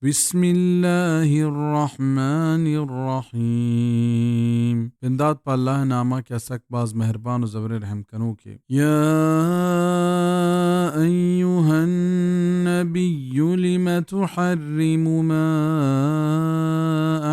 بسم الله الرحمن الرحيم. بندات پہ اللہ ءِ نام ءَ کہ آ سک باز مہربان و زبریں رحم کنوکے. يا أيها النبي لم تحرم ما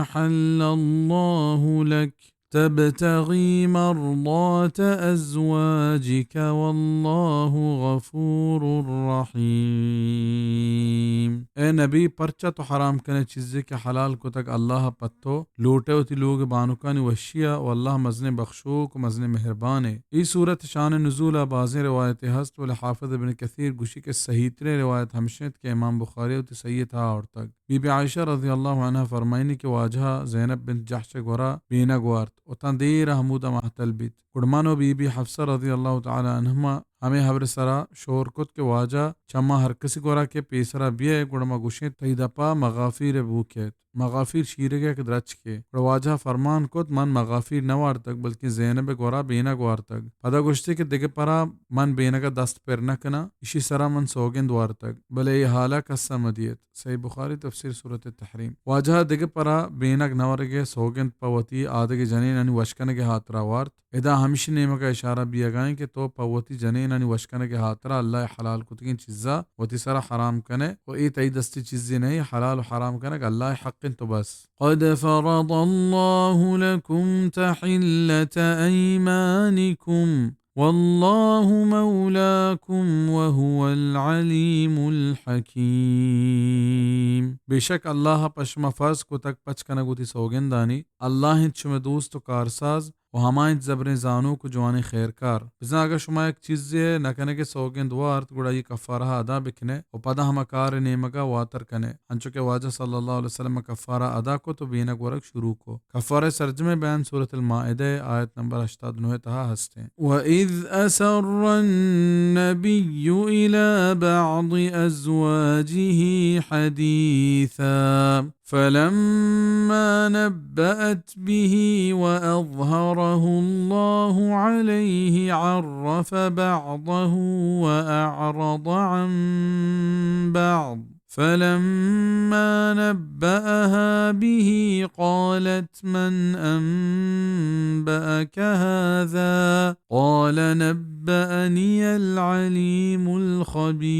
أحل الله لك تبتغي مرضات أزواجك والله غفور رحيم. اے نبی، پرچا تو حرام کنے چیزے کہ حلال کتگ اللہ ءَ پہ تو؟ لوٹے وتی لوگ ءِ بانکانی وشی ءَ، و اللہ مزنیں بخشوک و مزنیں مہربانے. اے سورت ءِ شان نزول ءَ بازیں روایتے ہست، ولے حافظ ابن کثیر گوشی کہ صحیح تریں روایت ہمش انت کہ امام بخاری ءَ وتی صحیح ءِ تہا آورتگ. بی بی عائشہ رضی اللہ عنہا فرمائنی کہ واجہ ءَ زینب بنت جحش ءِ گورا بینگ وارت و تاں دیر ءَ ہمودا مہتل بیت. گڑا من و بی بی حفصہ رضی اللہ تعالی عنہما ہمے ہبر ءِ سرا شور کت کہ واجہ، چہ ما ہر کسی گورا کہ پیسرا بیئے، گڑا ما گوشیں تئی دپا مغافیر ءِ بو کیت، مغافیر شیرگ ءِ یک درچکے. گڑا واجہ ءَ فرمان کت، من مغافیر نہ وارتگ، بلکیں زینب ءِ گورا بینگ وارتگ. پدا گوشتے کہ دگہ پرا من بینگ ءَ دست پر نہ کناں، ایشی سرا من سوگند وارتگ، بلے اے حال ءَ کس ءَ مہ دیت. صحیح بخاری، تفسیر سورت تحریم. واجہ ءَ دگہ پرا بینگ نہ ورگ ءِ سوگند پہ وتی آدگہ جنینانی وش کنگ ءِ ہاترا وارت. ادا ہمشی نیمگ ءَ اشارہ بیگ ءَ انت کہ تو پہ وتی جنینانی وش کنگ ءِ ہاترا اللہ ءِ حلال کتگیں چیزا وتی سرا حرام کنے و اے تئی دستی چیزے نہ انت، حلال و حرام کنگ اللہ ءِ حق انت و بس. قد فرض الله لكم تحلة أيمانكم والله مولاكم وهو العليم الحكيم. بے شک اللہ ءَ پہ شما فرض کتگ پچ کنگ وتی سوگندانی. اللہ انت شمئے دوست و کارساز و ہما انت زبریں زانوک و جوانیں خیرکار. بزاں اگاں شما یک چیزے ءِ نہ کنگ ءِ سوگند وارت، گڑا آئی ءِ کفارہ ءَ ادا بکنے و پدا ہما کار ءِ نیمگ ءَ واتر کنے. انچو کہ واجہ صلی اللہ علیہ وسلم ءَ کفارہ ادا کت و بینگ ورگ شروع کو. کفارہ ءِ سرجمیں بیان سورۃ المائدہ ءِ آیت نمبر ہشتاد و نہ ءِ تہا ہست انت. وَإِذْ أَسَرَّ النَّبِيُّ إِلَىٰ بَعْضِ أَزْوَاجِهِ حَدِيثًا فَلَمَّا نَبَّأَتْ بِهِ وَأَظْهَرَهُ اللَّهُ عَلَيْهِ عَرَّفَ بَعْضَهُ وَأَعْرَضَ عَن بَعْضٍ فَلَمَّا نَبَّأَهَا بِهِ قَالَتْ مَنْ أَنْبَأَكَ هَذَا؟ قَالَ نَبَّأَنِيَ الْعَلِيمُ الْخَبِيرُ.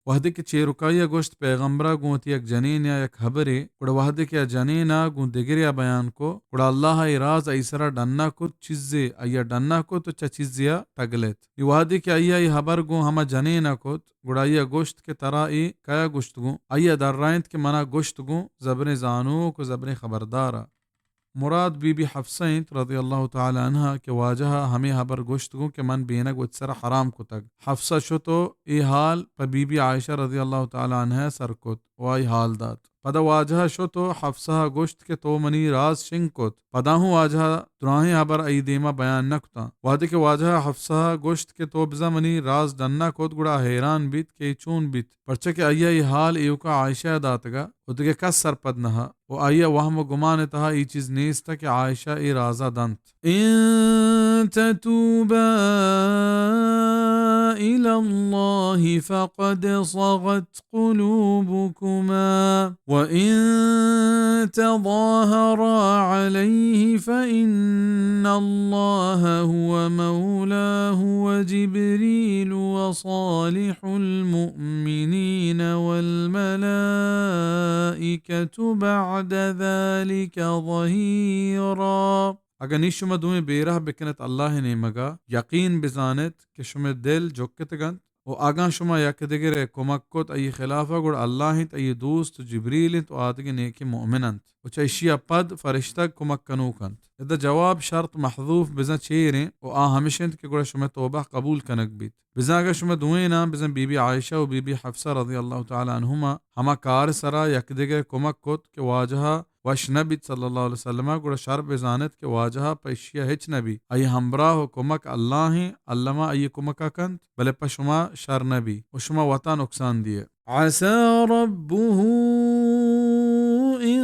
وہدے کہ چیرکائی ءَ گوشت، پیغمبر ءَ گوں وتی یک جنین ءَ یک ہبرے، گڑا وہدے کہ آ جنین ءَ گوں دگرے ءَ بیان کو، گڑا اللہ ءَ اے راز آئی سرا ڈنّا کت، چیزے آئی ءَ ڈنّا کت و چہ چیزے ءَ ٹگلت. نی وہدے کہ آئی ءَ اے ہبر گوں ہما جنین ءَ کت، گڑا آئی ءَ گوشت کہ ترا اے کئے ءَ گوشت گوں؟ آئی ءَ درائینت کہ منا گوشت گوں زبریں زانوک و زبریں خبردار ءَ. مراد بی بی حفصہ انت رضی اللہ تعالی عنہا کہ واجہ ءَ ہمے ہبر گوشت گوں کہ من بینگ وتی سرا حرام کتگ. حفصہ شت و اے حال پہ بی بی عائشہ رضی اللہ تعالی عنہا سر کت و آئی حال دات. پدا واجہ ءَ شت و حفصہ ءَ گوشت کہ تو منی راز شنگ کت. پدا ہوں واجہ ءَ دراہیں ہبر آئی دیما بیان نہ کتاں. وہدے کہ واجہ ءَ حفصہ ءَ گوشت کہ تو بزاں منی راز ڈنّا کت، گڑا حیران بیت کہ اے چون بیت، پرچا کہ آئی ءَ اے حال ایوکا عائشہ ءَ داتگ ءَ و دگہ کس سرپد نہ ءَ و آئی ءَ وہم و گمان ءِ تہا اے چیز نیست ءَ کہ عائشہ اے راز ءَ دنت. إن تتوبا إلى الله فقد صغت قلوبكما وإن تظاهرا عليه فإن الله هو مولاه وجبريل وصالح المؤمنين والملائكة بعد ذلك ظهيرا. اگاں نی شما دوئیں بیرہ بکنت اللہ ءِ نیمگ ءَ، یقین بزانت کہ شمئے دل جکتگ انت، و اگاں شما یک دگرے کمک کت آئی خلاف ءَ، گڑا اللہ انت آئی دوست و جبریل انت و آدگہ نیکیں مؤمن انت و چہ اشی ءَ پد فرشتگ کمک کنوک انت. ادا جواب شرط محذوف بزاں چیریں و آ ہمش انت کہ گڑا شمئے توبہ قبول کنگ بیت. بزاں اگاں شما دوئیناں، بزاں بی بی عائشہ و بی بی حفصہ رضی اللہ تعالی عنہما ہما کار ءِ سرا یک دگرے کمک کت کہ واجہ ءَ وش نہ بیت صلی اللہ علیہ وسلم ءَ، گڑا شر بزانت کہ واجہ ءَ پہ اشی ءَ ہچ نہ بیت. آئی ءِ ہمبراہ و کمک اللہ ایں، الما آئی ءِ کمک ءَ کنت، بلے پہ شما شر نہ بیت و شما وتا نقصان دیئے. عسى ربه إن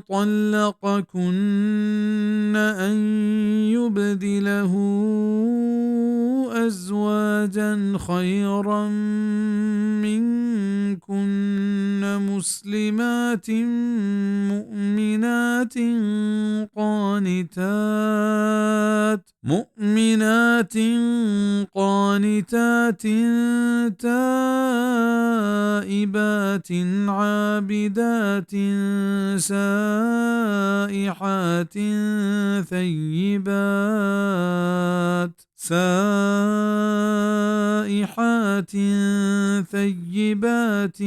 طلقكن أن يبدله أزواجا خيرا منكن مسلمات مؤمنات قانتات مؤمنات قانتات تائبات عابدات سائحات ثيبات سائحات ثيبات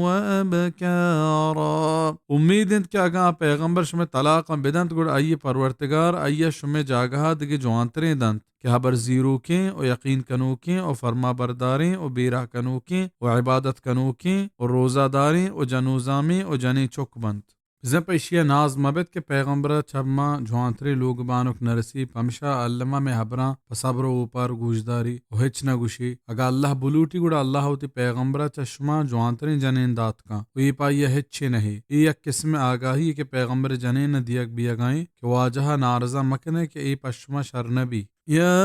وأبكارا۔ امید انت کہ اگاں آ پیغمبر شمئے طلاقاں بدنت، گڑا آئی پرورتگار آئی ء شمئے جاگہ ء دگہ جوانتریں دنت کہ ہبر زیروکیں و یقین کنوکیں و فرما برداریں و بیرہ کنوکیں و عبادت کنوکیں و روزہ داریں و جنوزامیں و جنیں چک بنت۔ بزاں پہ ایشی ء ناز مہ بیت کہ پیغمبر ء چہ ما جوانتریں لوگ بانک نہ رسی، پمشا الما مئے ہبراں پہ صبر و اوپار گوشداری و ہچ نہ گوشی۔ اگاں اللہ بلوٹی، گڑا اللہ وتی پیغمبر ء چہ شما جوانتریں جنین دات کن و اے پہ آئی ء ہچے نہ اے۔ اے یک قسم آگاہی کہ پیغمبر جنین ء دیگ بیگائیں کہ واجہ ء نارضا مہ کنے کہ اے پہ شما شر نہ بی۔ يا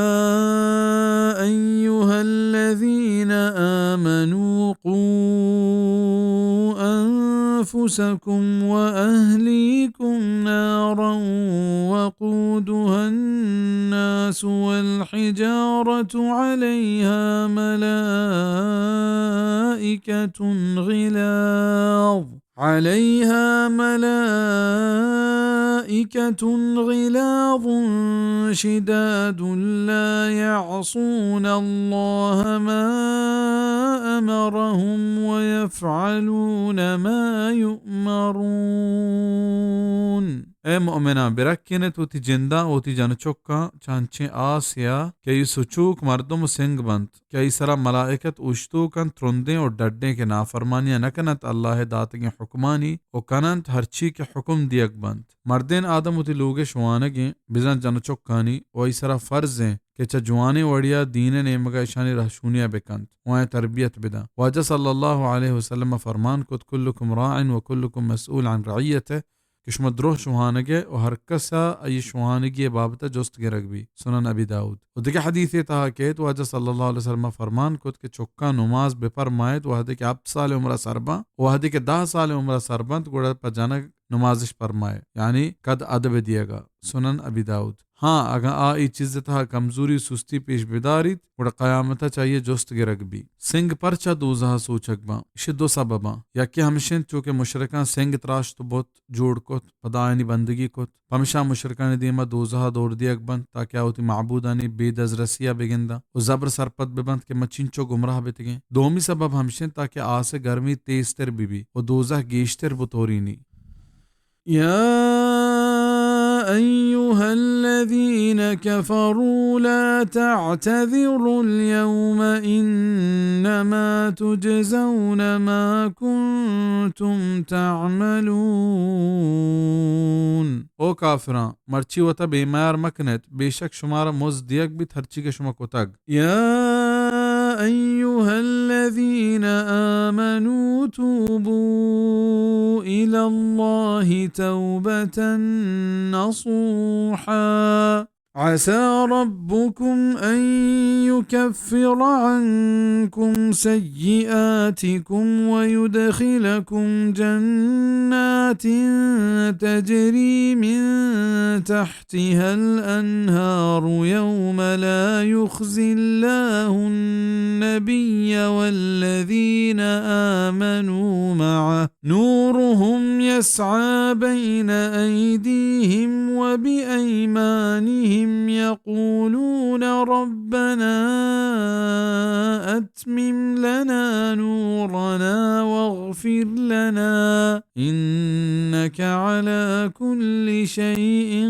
أيها الذين آمنوا قوا أنفسكم وأهليكم نارا وقودها الناس والحجارة عليها ملائكة غلاظ عليها ملائكة غلاظ شداد لا يعصون الله ما أمرهم ويفعلون ما يؤمرون۔ اے مؤمناں، برکینت وتی جنداں و وتی جن چکاں چہ انچیں آسے ء کہ اے سچوک مردم و سنگ بنت۔ کہ آئی سرا ملائکت اوشتوک انت، ترندیں و ڈڈیں، کہ نافرمانیاں نہ کننت اللہ ء داتگیں حکمانی و کننت ہرچی کہ حکم دیگ بنت۔ مردین آدم وتی لوگ ء شوانگیں، بزاں جن چکانی و آئی سرا فرض انت کہ چہ جوانیں وڑیا دین ء نیمگا اشانی رہشونیا بکنت و آیاں تربیت بدنت۔ واجہ صلی اللہ علیہ وسلم ء فرمان کت، كلكم راع وكلكم مسؤول عن رعيته، کہ شما درست شوہانگ ء و ہر کس ء آئی شوہانگی ء بابت ء جست گرگ بی۔ سنن ابی داؤد۔ و دگہ حدیثے تہا کیت، واجہ صلی اللہ علیہ وسلم ء فرمان کت کہ چکاں نماز بہ پرمائیت وہدے کہ ہپت سال عمر ء سر باں، وہدے کہ دہ سال عمر ء سر بنت گڑا پہ جنگ نمازش پرمائے، یعنی قد ادب دیگا۔ سنن ابی داؤد۔ ہاں، اگاں آ اے چیز ء تہا کمزوری و سستی پیش بداریت، گڑا قیامت ء چہ آئی ء جست گرگ بی۔ سنگ پرچا دوزہ ء سوچگ باں؟ ایشی دو سبباں۔ یکے ہمش انت، چو کہ مشرکاں سنگ تراشت و بت جوڑ کت، پدا آیانی بندگی کت، پمشا مشرکانی دیما دوزہ ء دور دیگ بنت، تاکہ آ وتی معبودانی بے دزرسی ء بگنداں و زبر سرپد ببنت کہ ما چینچو گمراہ بتگیں۔ دومی سبب ہمش انت، تاکہ آس ء گرمی تیزتر ببی و دوزہ گیشتر بتورینی۔ يا أيها الذين كفروا لا تعتذروا اليوم إنما تجزون ما كنتم تعملون۔ او کافراں، مرچی وتا بے میار مکنیت، بے شک شمارا مزد دیگ بیت ہرچی کہ شما کتگ۔ يا أيها الذين آمنوا توبوا إلى الله توبة نصوحا عسى ربكم أن يكفر عنكم سيئاتكم ويدخلكم جنات تجري من تحتها تحتها الأنهار يوم لا يخزي الله النبي والذين آمنوا معه نورهم يسعى بين أيديهم وبأيمانهم يقولون ربنا أتمم لنا نورنا واغفر لنا إنك على كل شيء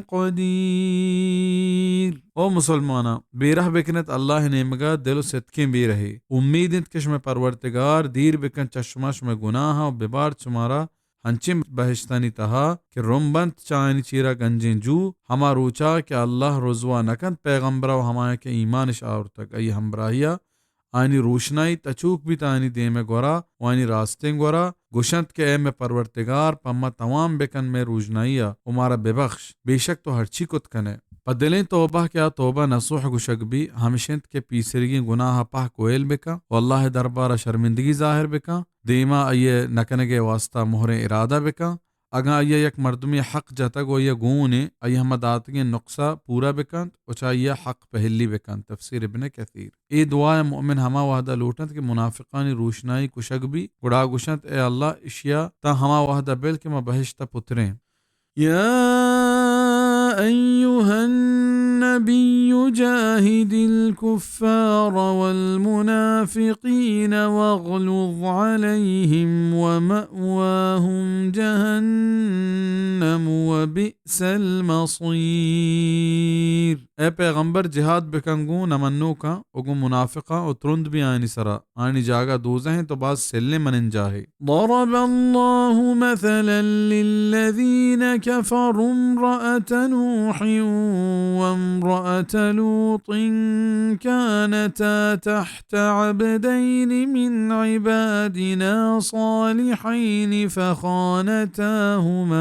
قدير۔ او مسلماناں، بیرہ بکنت اللہ ء نیمگا دل و ستکیں بیرہے۔ امید انت کہ شمئے پرورتگار دیر بکنت چہ شما، شمئے گناہاں و ببارت شمارا انچیں بہشتانی تہا کہ رمب انت چہ آیانی چیرا گنجیں جو، ہما روچا کہ اللہ رزوا نکنت پیغمبرا و ہمایاں کہ ایمانش آورتگ، آئی ہمبراہیا آیانی روشنائی تچوک بیت آیانی دیم ءِ گورا و آیانی راستیں گورا، گوشنت کہ اے مئے پرورتگار، پہ ما توام بکن مئے روژنائی ءَ و مارا ببخش، بے شک تو ہرچی کت کن ئے۔ پہ دلیں توبہ کہ آ توبہ نصوح گوشگ بی، ہمش انت کہ پیسریگیں گناہ ءَ پہک و ہیل بکن و اللہ ءِ دربار ءَ شرمندگی ظاہر بکن، دیما آئی ءِ نہ کنگ ءِ واسطہ مہریں ارادہ بکن۔ اگاں آئی ءَ یک مردمے ءِ حق جتگ و آئی ءَ گون انت، آئی ءَ ہما داتگیں نقص ءَ پورا بکنت و چہ آئی ءَ حق پہلی بکنت۔ تفسیر ابن کثیر۔ اے دعا ءَ مؤمن ہما وہد ءَ لوٹنت کہ منافقانی روشنائی کشگ بی، گڑا گوشنت، اے اللہ، اشی ءَ تاں ہما وہد ءَ بل کہ ما بہشت ءَ پتریں۔ يا أيها النبي جاهد الكفار والمنافقين واغلظ عليهم ومأواهم جهنم وبئس المصير۔ اے پیغمبر، جہاد بکن گوں نہ منوکاں و گوں منافقاں و ترند بی آیانی سرا۔ آیانی جاگہ دوزہ انت و باز سلیں مننجاہے۔ ضرب الله مثلا للذين كفروا امرأة نوح وامرأة لوط كانتا تحت عبدين من عبادنا صالحين فخانتاهما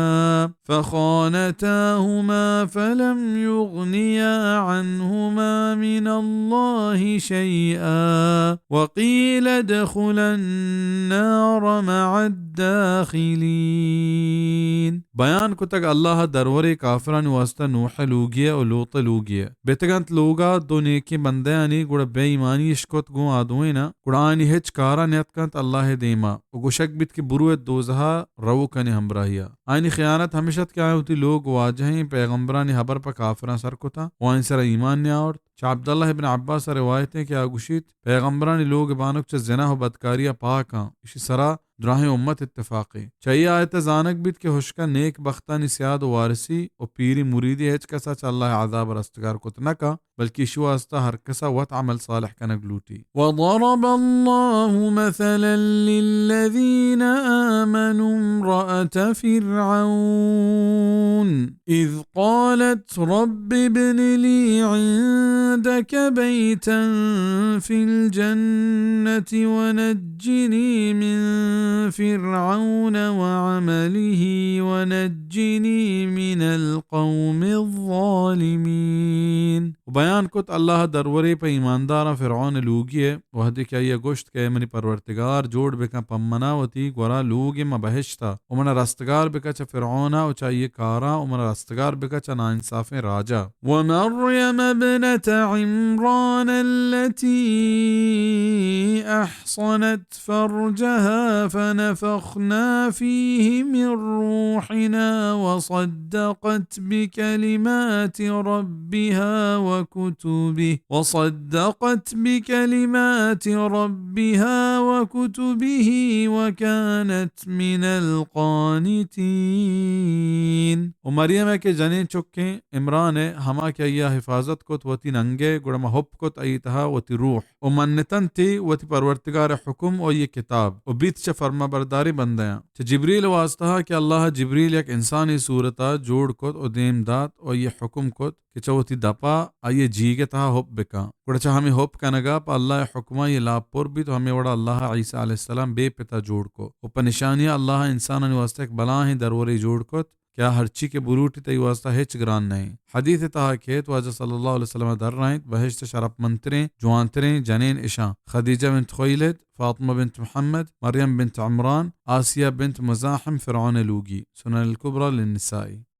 فخانتاهما فلم يغنيا عنهما من الله شيئا وقيل ادخلا النار مع الداخلين۔ بیان کتگ اللہ ءَ درورے کافرانی واسطہ نوح ءِ لوگی ءَ و لوط ءِ لوگی ءَ۔ بیتگ انت لوگ ءَ دو نیکیں بندیانی، گڑا بے ایمانی اش کت گوں آ دوئیناں، گڑا آیانی ہچ کار ءَ نیتکنت اللہ ءِ دیما۔ و گوشگ بیت کہ برویت دوزہ ءَ، رو کنیں ہمراہی ءَ۔ آیانی خیانت ہمش ات کہ آیاں وتی لوگ واجہیں پیغمبرانی ہبر پہ کافراں سر کتاں و آیانی سرا ایمان نیاورت۔ چہ عبداللہ ابن عباس ءَ روایت انت کہ آ گوشیت، پیغمبرانی لوگ بانک چہ زنا و بدکاری ءَ پاک آں، اشی سرا دراہیں امت اتفاقی۔ چہ اے آیت ءَ زانگ بیت کہ ہشکا نیک بختانی سیاد و وارثی و پیری مریدی ہچ کس ءَ چہ اللہ ءِ عذاب ءَ رستگار کت نہ کن، بلکہ اشی واسطہ ہر کس ءَ وت عمل صالح کنگ لوٹی۔ وضرب الله مثلا للذين آمنوا امرأة فرعون إذ قالت رب ابن لي عندك بيتا في الجنة ونجني من فرعون وعمله ونجني من القوم الظالمين۔ و بیان کت اللہ ءَ درورے پہ ایمانداراں فرعون ءِ لوگی ءَ، وہدے کہ آئی ءَ گوشت کہ اے منی پرورتگار، جوڑ بکن پہ منا وتی گورا لوگے ماں بہشت ءَ، و منا رستگار بکن چہ فرعون ءَ و چہ آئی ءِ کاراں، و منا رستگار بکن چہ ناانصافیں راج ءَ۔ ومريم ابنة عمران التي أحصنت فرجها فنفخنا فيه من روحنا وصدقت بكلمات ربها وكتبه، وصدقت بكلمات ربها وكتبه وكانت من القانتين۔ و مریم ءِ کہ جنین چکیں عمران ءَ، ہما کہ آئی ءَ حفاظت کت وتی ننگ ءِ، گڑا ما ہپ کت آئی ءِ تہا وتی روح۔ و منتنت ئی وتی پرورتگار ءِ حکم و آئی ءِ کتاب، و بیت چہ فرمانبرداریں بندیاں۔ چہ جبریل ءِ واسطہ کہ اللہ ءَ جبریل یک انسانی صورت ءَ جوڑ کت و دیم دات و آئی ءَ حکم کت کہ چہ وتی دپ ءَ آئی ءِ جیگ ءِ تہا ہپ بکن۔ گڑا چہ ہمے ہپ کنگ ءَ پہ اللہ ءِ حکم ءَ آئی ءِ لاپ پر بیت و ہمے وڑا اللہ ءَ عیسی علیہ السلام بے پت ءَ جوڑ کت۔ و پہ نشانی ءَ اللہ ءَ انسانانی واسطہ یک بلاہیں درورے جوڑ کت کہ آ ہرچی کہ بلوٹیت آئی واسطہ ہچ گران نہ انت۔ حدیث ءِ تہا کیت، واجہ صلی اللہ علیہ وسلم ءَ درائینت، بہشت ءِ شرپمندتریں، جوانتریں جنین اشاں: خدیجہ بنت خویلد، فاطمہ بنت محمد، مریم بنت عمران، آسیہ بنت مزاحم، فرعون ءِ لوگی۔ سنن الکبریٰ للنسائی۔